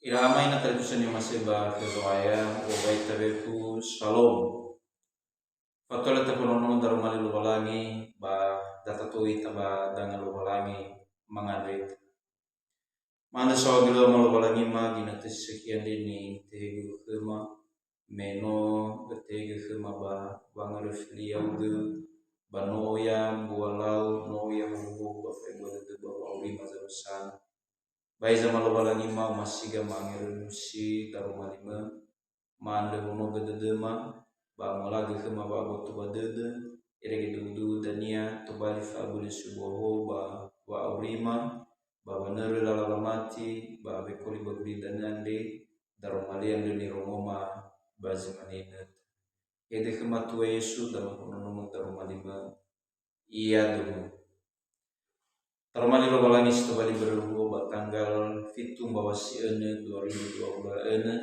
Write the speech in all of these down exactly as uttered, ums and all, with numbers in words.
Ira ama ina talifusö ni'omasi'ö ba khö Zo'aya, wowai tabeku, Shalom. Fatole tafononongo daroma li Lowalangi, ba da tatoi ita ba danga Lowalangi mangandrö ita. Ma'andrö saohagölö ama Lowalangi ma ginötö si sökhi andre nitehegö khöma, me no ötehegö khöma ba wangaröfi li ya'ugö, ba no oya mbua lau, no oya howu-howu ba fa'ebua dödö ba wa'aurima zamösana. Ba hiza ama Lowalangi ma omasiga mangerönusi daroma limö, ma'andrö honogö dödöma, ba molagö khöma wa'aboto ba dödö, irege duhu-duhu dania tobali fa'abölö si boho ba wa'aurima, ba wanörö lala lamati, ba wekoli ba gulidanö andre, daroma li andrö nirongoma ba zi mane nötö. Hede khö Matua Yesu, da mafononongo daroma limö, Iadöhö. Taroma li Lowalangi si tobali börö huo ba tanggal fitu mbawa si önö dua ribu dua puluh önö.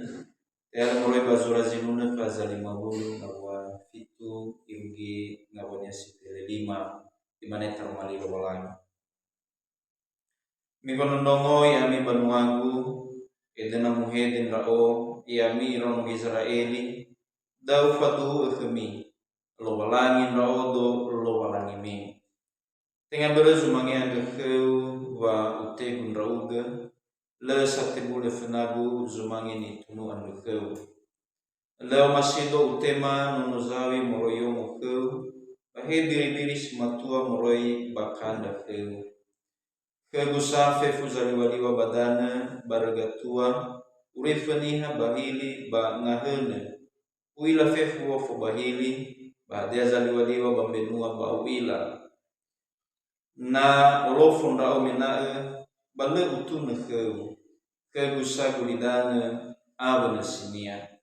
Te'ala moroi ba zura zinunö faza lima wulu ngawua fitu irugi ngawuania si pele lima. Imane taroma li Lowalangi. Mifanondrongo ya'ami banuagu, edöna muhede ndra'o, ya'ami iraono Gizera'eli, da'ö ufaduhu'ö khömi, Lowalangi ndra'odo, Lowalangimi. Tenga börö zumange andrö khöu wa utegu ndra'ugö, lö sa tebulö fönagu zumange nitunu andrö khöu. Lö omasido utema nono zaw̃i moroi yomo khöu, ba he biribiri si matua moroi ba kandra khöu. Khögu sa fefu zaliwaliwa ba danö, ba rögatua, urifö niha ba hili ba ngahönö. U'ila fefu wofo ba hili, ba hadia zaliwaliwa ba mbenua ba u'ila. Na olofo ndra'o mena'ö, ba lö utunö khöu, khögu sa gulidanö awö nösinia.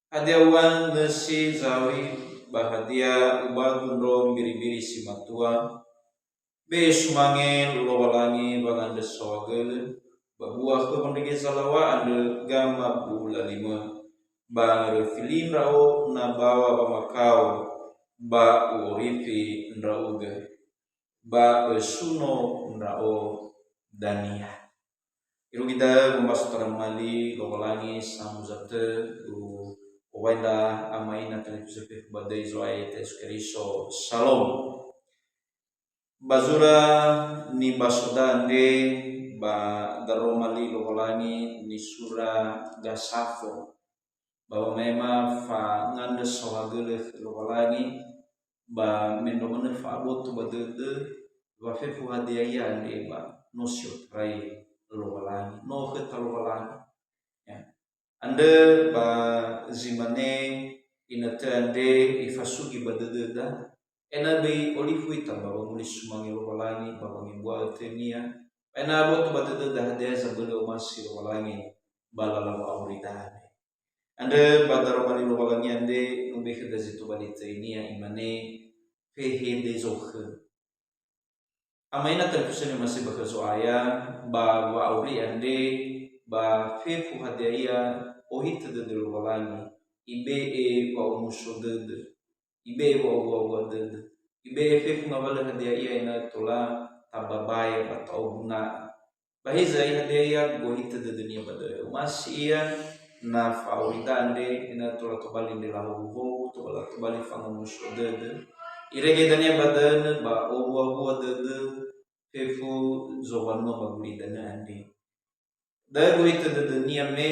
Hadia ua nösi zaw̃i, ba hadia ubagu ndro mbiribiri si matua? Be'e sumange Lowalangi wangandrö saohagölö, ba bua khö wondrege zalaŵa andrö gamabu'u lalimö. Ba ngaröfi li ndra'o na baŵa wamakao, ba u'orifi ndra'ugö. Ba ösuno ndra'o dania. Irugi da'ö wombaso taroma li Lowalangi samuza tö, u owai ndra ama ina talifusö fefu ba döi Zo'aya Yesu Keriso. Shalom. Ba zura nibasoda andre ba daroma li Lowalangi nisura Gasafo. Ba wamaema fangandrö saohagölö khö Lowalangi, ba mendrongonö fa'aboto ba dödö, wa fefu hadia ia andre ba no si otarai Lowalangi, no khöta Lowalangi. Ya. Andrö ba zi mane inötö andre ifasugi ba dödöda, ena'ö böi olifu ita ba wanguli sumange Lowalangi ba wangebua'ö tönia, ba ena'ö aboto ba dödöda hadia zabölö omasi Lowalangi ba lala wa'aurida andre. Andrö ba daroma li Lowalangi andre, no bekhöda zi tobali töinia, imane, fehede zokhö. Ama ina talifusö ni'omasi'ö ba khö Zo'aya, ba wa'auri andre, ba fefu hadia ia ohitö dödö Lowalangi, ibe'e wa'omuso dödö, ibe'e wa'owua-wua dödö, ibe'e fefu ngawalö hadia ia ena'ö tola tababae ba ta'oguna'ö. Ba hiza ia hadia ia gohitö dödönia ba da'ö. Omasi ia na fa'aurida andre, ena'ö tola tobali andre lahowu-howu, tola tobali fangomuso dödö. Irege dania ba da'ö ba owua-wua dödö fefu zowanua ba gulidanö andre. Da'ö gohitö dödönia me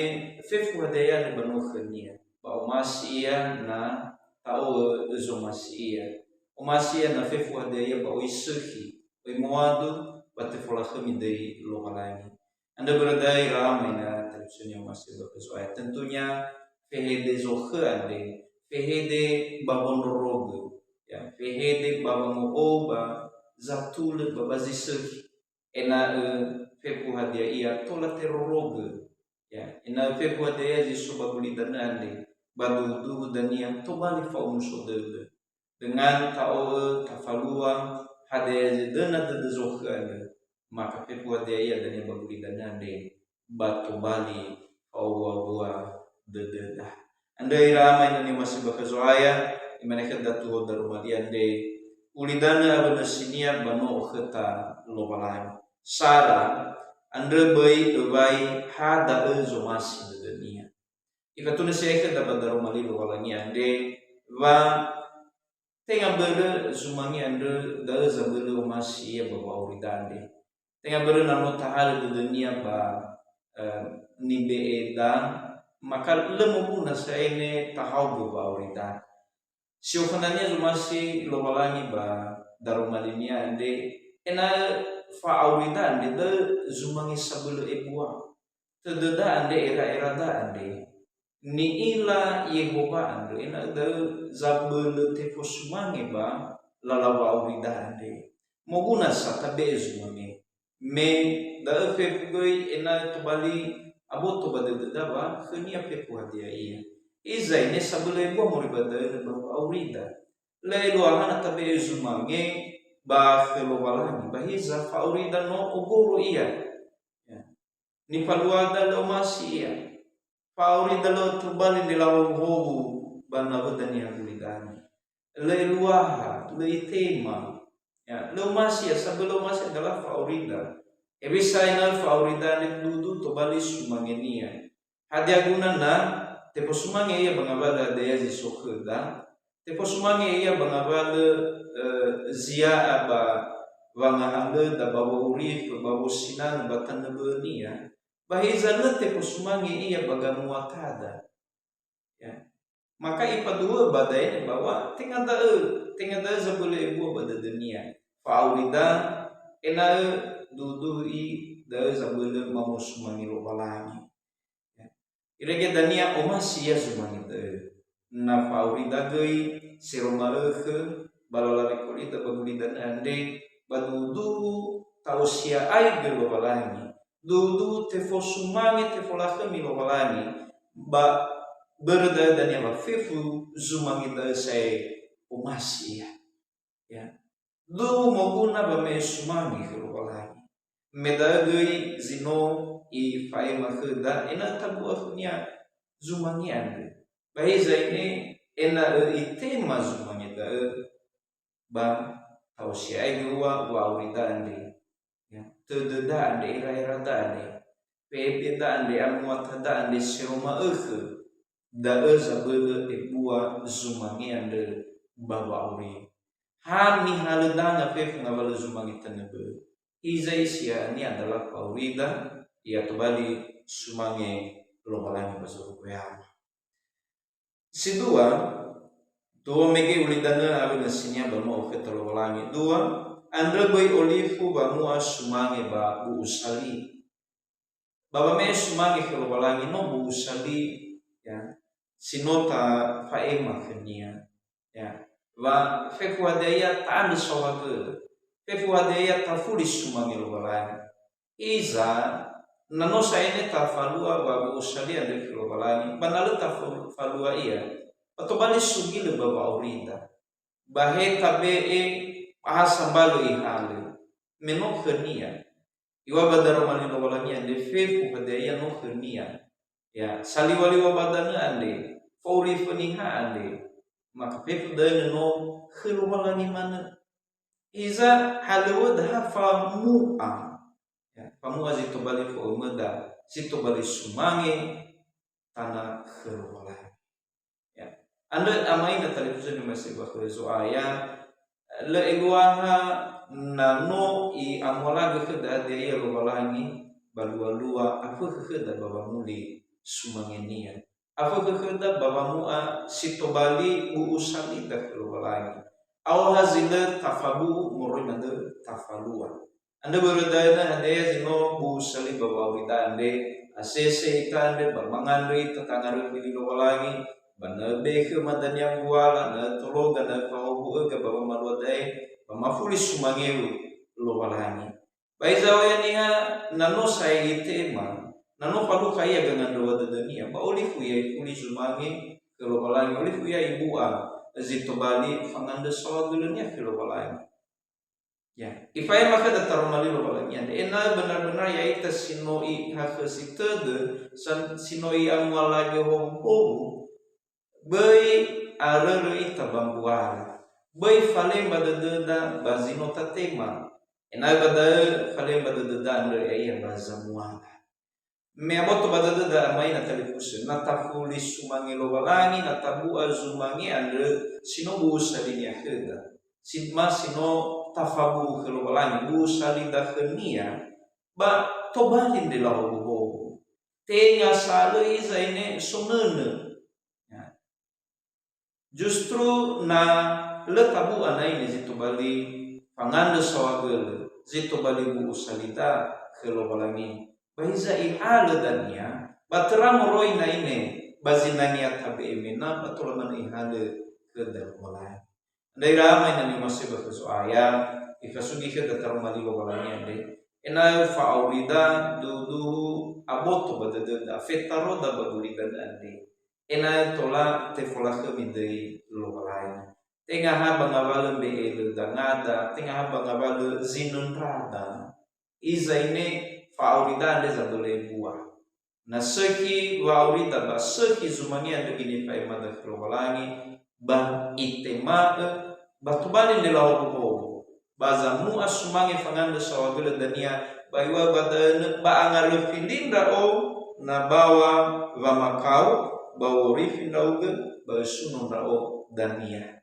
fefu hadia ia andre ba no khönia. Ba omasi ia na ta'o'ö zomasi ia. Omasi ia na fefu hadia ia ba oi sökhi, oi moadu, ba tefolakhömi döi Lowalangi. Andrö börö da'ö ira ama ina talifusö ni'omasi'ö ba khö Zo'aya. Tentunya fehede zokhö andre, fehede ba wondrorogö, ya, fehede ba wango'ou ba zatulö ba ba zi sökhi. Ena'ö fefu hadia ia tola terorogö, ya, ena'ö fefu hadia ia zi so ba gulidanö andre, ba duhu-duhu dania tobali fa'omuso dödö. Dengan ta'o'ö, tafalua, hadia zedöna dödö zokhö andrö, maka fefu hadia ia dania ba gulidanö andre, ba tobali fa'owua-wua dödöda. Andrö ira ama ina ni'omasi'ö ba khö Zo'aya, imane khöda tuho daroma li andre, ulidanö awö nösinia ba no okhöta Lowalangi. Sara, andrö böi öwai ha da'ö zomasi dödönia. Ifatunö si'ai khöda ba daroma li Lowalangi andre wa tenga börö zumange andrö da'ö zabölö omasi ia ba wa'aurida andre. Tenga börö na no tahalö dödönia ba, eh, nibe'eda, maka lö moguna sa'ae ne tahaogö wa'aurida. Si ofönania zomasi Lowalangi ba daroma linia andre, ena'ö fa'aurida andre da'ö zumange sabölö ebua. Tödöda andre, era'erada andre. Ni'ila Yehowa andrö ena'ö da'ö zabölö tefosumange ba lala wa'aurida andre. Moguna sa tabe'e zumange. Me da'ö fefu göi ena'ö tobali aboto ba dödöda wa khönia fefu hadia ia. Iza ine sabölö ebua moroi ba da'ö ba wa'aurida. Lö eluaha na tabe'e zumange ba khö Lowalangi, ba hiza fa'aurida no ogoro ia. Ya. Nifaluada lö omasi ia. Fa'aurida lö tobali nilawa howu ba nawöda niha gulidanö. Lö eluaha, lö itema. Ya, lö omasi ia, sabölö omasi adalah fa'aurida. Hewisa ena'ö fa'aurida andre dudu tobali sumangenia. Hadia gunana? Tefosumange ia ba ngawalö hadia zi so khöda. Tefosumange ia ba ngawalö, eh, zia'a ba wangahalöda, ba wa'urifö, ba wosinanö, ba tanö bö'önia. Ba hiza lö tefosumange ia ba gamuatada. Ya. Maka ifaduhu'ö ba da'e bahwa tenga da'ö, tenga da'ö zabölö ebua ba dödönia. Fa'aurida ena'ö dudu'i da'ö zabölö mamosumange Lowalangi. Ya. Irege dania omasi ia zumange da'ö. Na fa'aurida göi seroma ökhö ba lala wekolida ba gulidanö andre, ba duduhu ta'osia'aigö Lowalangi. Dudu tefosumange, tefolakhömi Lowalangi, ba börö da'ö dania wa fefu zumange da'ö sa'ae omasi ia. Ya. Duhu moguna ba me sumange khö Lowalangi. Me da'ö göi zi no ifa'ema khöda ena'ö tabu'a khönia zumange andrö. Ba hiza ine ena'ö itema zumange da'ö, ba ta'osia'aigö ua wa'aurida andre. Ya, tödöda andre, era'erada andre, pe'epe'eda andre, amuatada andre, seroma ökhö, da'ö zabölö ebua zumange andrö ba wa'auri. Ha nihalö danga fefu ngawalö zumange tanö bö'ö. Hiza isi ya'ania adalah fa'aurida, ya tobali sumange Lowalangi ba zorugo yama. Si dua, dua mege ulidanö awö nösinia ba no okhöta Lowalangi. Dua, andrö böi olifu wamu'a sumange ba bu'u sali. Ba wame'e sumange khö Lowalangi no bu'u sali, ya, si no tafa'ema khönia. Ya, wa fefu hadia ia ta'andrö saohagölö. Fefu hadia ia tafuli sumange Lowalangi. Hiza, na no sa'ae ne tafalua ba bu'u sali andre khö Lowalangi, ba na lö tafalua ia, ba tobali sugilö ba wa'aurida. Ba he tabe'e, ba ha sambalö ihalö. Me no khönia. Iŵa'ö ba daroma li Lowalangi andre fefu hadia ia no khönia. Ya, saliŵa-liŵa ba danö andre, fa'urifö niha andre. Maka fefu da'ö no khö Lowalangi manö. Hiza halöŵöda ha famu'a. Ya, famu'a zi tobali fo'ömöda, zi tobali sumange tana khö Lowalangi. Ya. Andrö ama ina talifusö ni'omasi'ö ba khö Zo'aya, lö eluaha na no i'amualagö khöda hadia ia Lowalangi, ba lua-lua afökhö khöda ba wamuli sumangenia. Afökhö khöda ba wamu'a si tobali bu'u salida khö Lowalangi. Aoha zi lö tafabu'u moroi na lö tafalua. Andrö börö da'ö na hadia zi no bu'u sali ba wa'aurida andre, asese ita andre ba mangandrö ita tangaröfi li Lowalangi, ba na öbe khöma dania mbuala, na ötologa, na öfahowu'öga ba wamalua da'e, ba mafuli sumangeu Lowalangi. Ba hiza oya niha na no sa'ae itema, na no falukha ia gangandröŵa dödönia, ba olifu ia ifuli zumange khö Lowalangi, olifu ia ibu'a zi tobali fangandrö saohagölönia khö Lowalangi. Ya, ifa'ema khöda taroma li Lowalangi andre, ena'ö benar-benar ya'ita si no ihakhösi tödö, san-, si no i'amualagö howuhowu, böi arörö ita ba mbuala, böi falemba dödöda ba zi no tatema, Ena'ö ba da'ö falema dödöda andrö ya'ia ba zamuada. Me aboto ba dödöda ama ina talifusö, na tafuli sumange Lowalangi, na tabu'a zumange andrö si no bu'usa linia khöda, si, ma si no tafabu'u khö Lowalangi, bu'usa lida khönia, ba tobali nde lahowu-howu. Tenga sa lö iza ine sonönö. Ya. Justru na lö tabu'a na ine zi tobali fangandrö saohagölö, zi tobali bu'usa lida khö Lowalangi. Ba hiza ihalö dania, ba töra moroi na ine ba zinangea tabe'e mena, ba tola manö ihalö khöda Lowalangi. Andrö ira ama ina ni'omasi'ö ba khö Zo'aya, ifasugi khöda taroma li Lowalangi andre, ena'ö fa'aurida duhu-duhu aboto ba dödöda, fetaroda ba gulidanö andre. Ena'ö tola tefolakhömi döi Lowalangi. Tenga ha ba ngawalö mbe'e lö dangada, tenga ha ba ngawalö zinöndrada. Iza ine fa'aurida andre zabölö ebua. Na sökhi wa'aurida ba sökhi zumange andrö ginifa'emada khö Lowalangi, ba itema'ö, ba tobali nde lahowu-howu. Ba zamu'a sumange fangandrö saohagölö dania, ba iŵa'ö ba da'ö nö ba angaröfi li ndra'o na bawa wamakao, ba u'orifi ndra'ugö, ba ösuno ndra'o dania.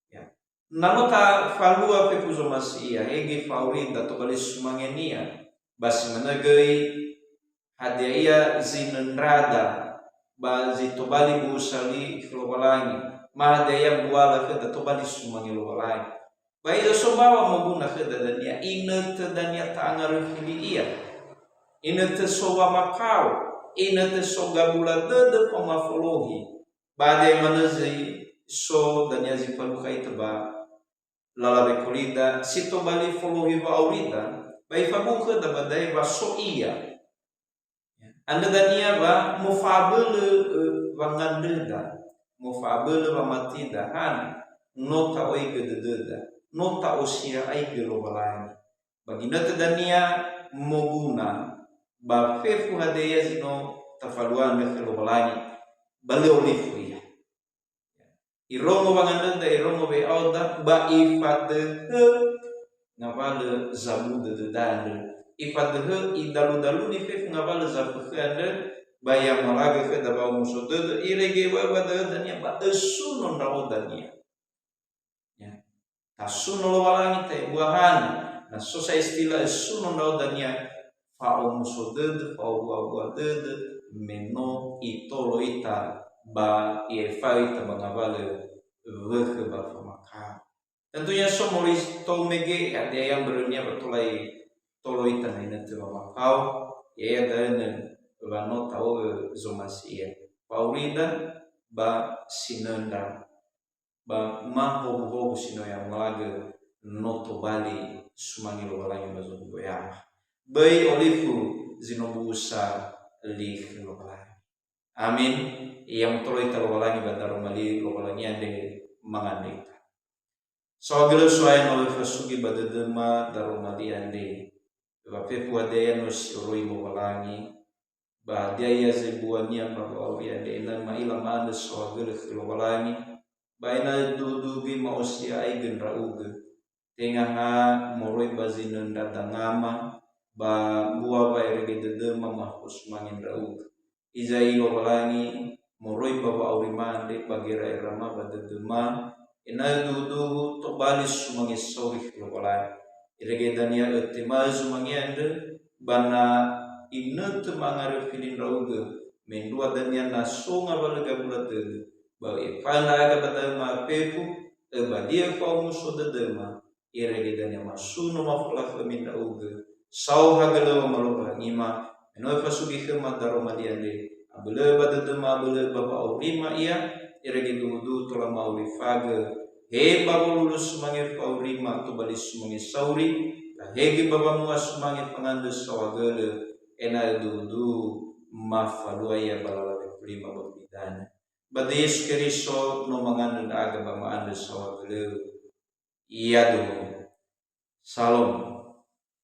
Ya. Na no tafalua fefu zomasi ia, hege fa'aurida tobali sumangenia, ba si manö göi hadia ia zinöndrada, ba zi tobali bu'usa li khö Lowalangi, ma hadia ia mbuala khöda tobali sumange Lowalangi. Ba iza so mbawa moguna khöda dania, inötö dania ta'angaröfi li ia. Inötö so wamakao, inötö so gabula dödö faoma folohi. Ba hadia manö zi so dania zi falukha ita ba lala wekolida, si tobali folohi wa'aurida, ba ifabu'u khöda ba da'e wa so ia. Andrö dania wa mofa'abölö, ö, wangandröda, mofa'abölö wamatida, hana, no ta'oigö dödöda, no ta'osia'aigö Lowalangi. Ba ginötö dania moguna, ba fefu hadia ia zi no tafalua andrö khö Lowalangi, ba lö olifu ia. Irongo wangandröda, irongo we'aoda, ba ifadöhö ngawalö zabu dödöda andrö. Ifadöhö idaludaluni fefu ngawalö zafökhö andrö, ba i'amalagö khöda wa'omuso dödö, irege wa'ö ba da'ö dania ba ösuno ndra'o dania. Ya. Tasuno Lowalangi, ta'ebuahani. Na so sa istilah ösuno ndra'o dania, fa'omuso dödö, fa'obuabua dödö, me no itolo ita ba i'efa'ö ita ba ngawalö wökhö ba famakao. Tentunya so moroi tou mege, hadia ia mbörönia wa tola itolo ita na inötö wamakao, ya'ia da'ö nö wa no ta'o'ö zomasi ia. Fa'aurida ba sinöndra. Ba ma howu-howu si no i'amalagö no tobali sumange Lowalangi ba zorugo ya'aga. Böi olifu zi no bu'usa li khö Lowalangi. Amin. Ya motolo ita Lowalangi ba daroma li Lowalangi andre mangandrö ita. Saohagölö So'aya, no ifasugi ba dödöma daroma li andre. Wa fefu hadia ia no si oroi Lowalangi, ba hadia ia zebuania ba wa'auri andre, ena'ö ma'ila ma'andrö saohagölö khö Lowalangi, ba ena'ö duhu-duhu göi ma'osia'aigö ndra'ugö. Tenga ha moroi ba zinöndra dangama, ba mbua wa'erege dödöma mahosumange ndra'ugö. Iza'i Lowalangi, moroi ba wa'aurima andre ba gera'erama ba dödöma, ena'ö duhu-duhu tobali sumange sauri khö Lowalangi. Irege dania ötema'ö zumange andrö, ba na inötö ma'angaröfi li ndra'ugö, mendrua dania na so ngawalö gabula dödö, ba ö'efa'ö ndra'aga ba da'ö ma'afefu, öbadi'ö fa'omuso dödöma, irege dania masuno mafolakhömi ndra'ugö, saohagölö wamalobalangima, me no ifasugi khöma daroma li andre, abölö ba dödöma, abölö ba wa'aurima ia, irege duhu-duhu tola ma'aurifagö, he ba wolulu sumange fa'aurima tobali sumange sauri, lahege ba wamu'a sumange fangandrö saohagölö, ena'ö duhu-duhu mafalua ia ba lala wefulima ba gulidanö. Ba döi Yesu Keriso no mangandrö ndra'aga ba ma'andrö saohagölö. Yaduhu. Salom.